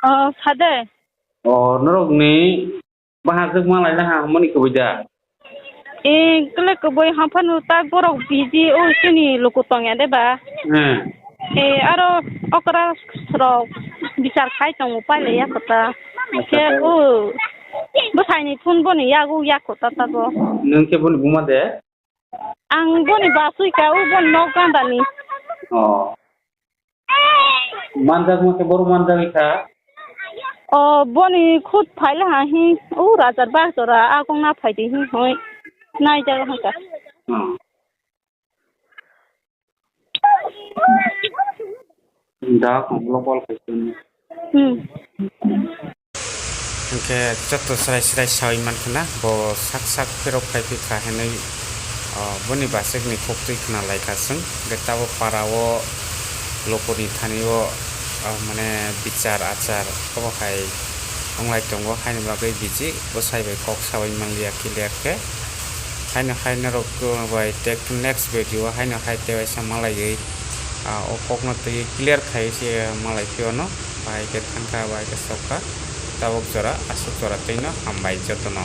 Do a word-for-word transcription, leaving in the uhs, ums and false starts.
O, sade. O, norokni bahajwk malai laha hwnmani kwbui da? E, kle kwbui haphano ta borok busy o chini luku tongya de ba. Hmm. E, aro okra rok bichar khai tongo pailai ya kota. Acha, khe ta- o bwsaini phone boni yago ya kota tago. Nwng khe boni buma de? Ang boni basui ka, o boni nok gandani. Oh. Manjak ma khe bohrok manjagwi kha? O boni khud phaila ha hi, o rajar bak jora agong na phaidi hi hoi. Naijak ha ka. Hmm. Da khonglo call khai sini. Hmm. Hwnkhe joto chwrai chwrai sawi mankha na, bo sak sak phirok khai phi kha hinwi, o, boni bachikni kok twi khna lai kha chwng. Hwnkhe tabuk para o lukuni thani o, o, mane bichar achar obo hai wng lai tongo, haini bagwi bisi bwsai bai kok sawi man liya clear khe. Haino hai norok bai tek next video o haino hai tei waisa malaiwi, ah, o kokno twi clear khai se malai phiyano. Bai khe thangkha, bai khe sokha. Tabuk jora, aswk jora twino hambai jotono.